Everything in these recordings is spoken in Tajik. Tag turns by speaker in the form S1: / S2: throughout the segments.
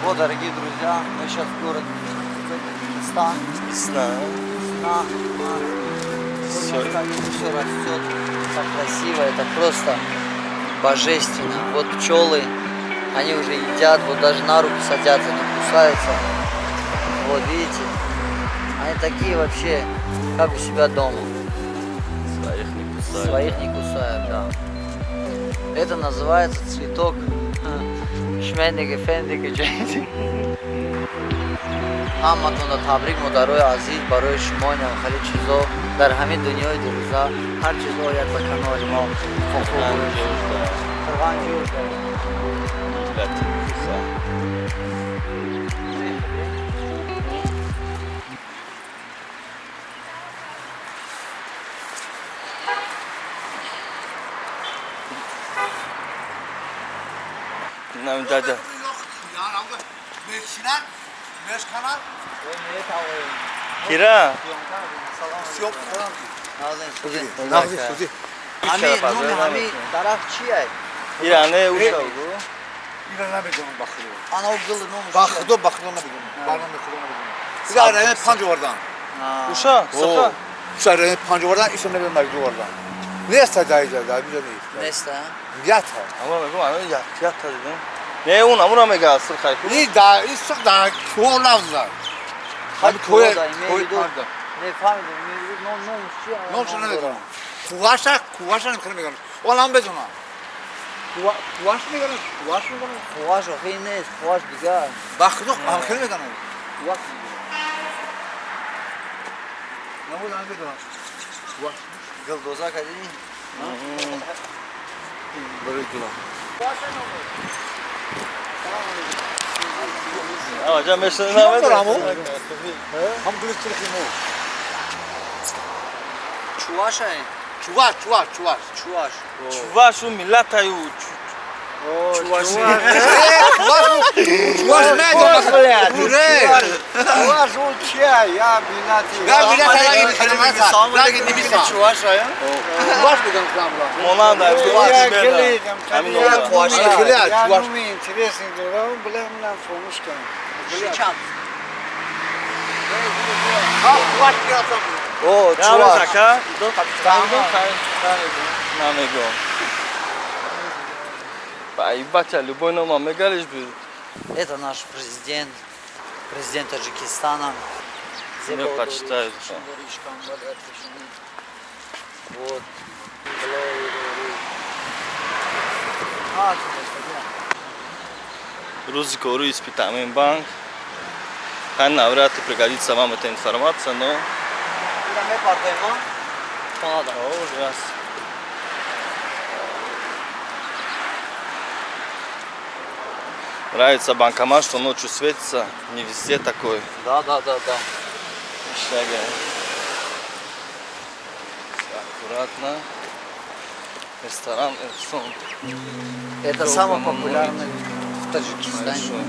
S1: Вот, дорогие друзья, мы сейчас в городе Таджикистан.
S2: Весна.
S1: Весна.
S2: Всё.
S1: Все растет так красиво, это просто божественно. Вот пчелы, они уже едят, вот даже на руки садятся, не кусаются. Вот видите, они такие вообще, как у себя дома.
S2: Своих не кусают.
S1: Своих не кусают, да. Это называется цветок Шмендиги, Фендиги, Джендиги. Ҳаматонро табрик, модарои азиз, барои шумо инам хеле чизо дар ҳамин дунёи дурӯза ҳар чиз ояд ба канори мо. Қурған.
S2: Миллати куса. Нам дада.
S3: Мешинан, мешканан.
S2: Кира.
S3: Нағзи, сузи.
S1: Ҳами номи ҳами дарахт чия?
S2: Ира не ушав гу.
S3: Ира намедонам, ба худо.
S1: Ана гул номи.
S3: Ба худо, ба худо намедонам. Ба номи худо намедонам. Ира район панҷ овардан.
S2: Уша, саха.
S3: Уша район панҷ овардан, исо намедонам як овардан. Неста даиҷа, даиҷа нест.
S1: Неста?
S3: Ята.
S2: Ама мегум, ана як ята дидам. Не, он амура мега аср хайку.
S3: Ни да, и сух да, кӯ навза.
S1: Ҳами
S3: кӯе,
S1: кӯе. Не фаҳмидам, ном номш чи?
S3: Номш намедонам. Куваша, куваша намедонам. Олам bedонам. Куваш мегӯям, куваш мегӯям.
S1: Куваш охи нест, куваш дигар.
S3: Ба худо, ҳам хеле медонам. Куваш. Намедонам, намедонам. Куваш.
S1: Гулдоза кардӣ?
S3: Барои гулам.
S2: Ама ҷа мешна намедонам.
S3: Ҳам гули сурхи мо.
S1: Чуваша?
S3: Чуваш, чуваш, чуваш.
S1: Чуваш.
S2: Чувашу миллатаю.
S3: Чуваш. Чуваш, чуваш,
S4: Чуваш, он чия, я билати.
S3: Я билати, раги небиса.
S1: Чуваш, а?
S3: Чуваш мегам крамра.
S2: Монанда,
S4: Я глядам,
S1: Чуваш.
S4: я нуми интересный дорам, бля, ман фомуш кардам.
S1: Чам.
S3: Ха, чуваш киратам.
S1: О, чуваш.
S2: Ака, намегом. Бача, любой нома мегалиш би.
S1: Это наш президент, президент Таджикистана.
S2: Я почитаю.
S1: Вот.
S2: Рӯзи кору испитамен банк. Хай, навряд ли пригодится вам эта информация, но. Ужас. Нравится банкомат, что ночью светится, не везде такой.
S1: Да.
S2: Шага. Аккуратно. Ресторан Эрсон.
S1: Это самый популярный в Таджикистане.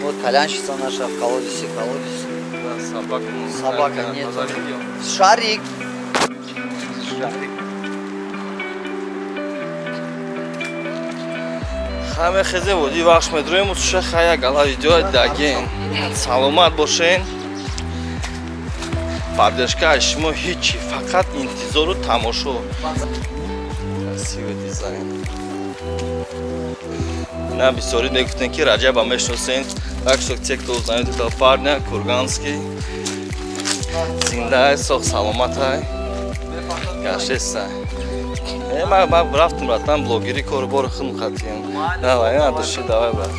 S1: Вот кальянщица наша в колодезе, колодец.
S2: Да, собака.
S1: Собака нет. Шарик.
S2: Шарик. Ҳаме хезе води вахш медроем, шахая гала видео даген. Саломат бошен. Поддержка шумо ҳичи, фақат интизору тамошо. Красивый дизайн. На бисёри мегуфтем, ки Раҷаба мешносен. Так что те, кто узнает этого парня, курганский, зиндай, соғ саломатай. Гаштеста. Э, ма рафтум, братан, блогери кору бору хун хатием. Давай, на души, давай, брат.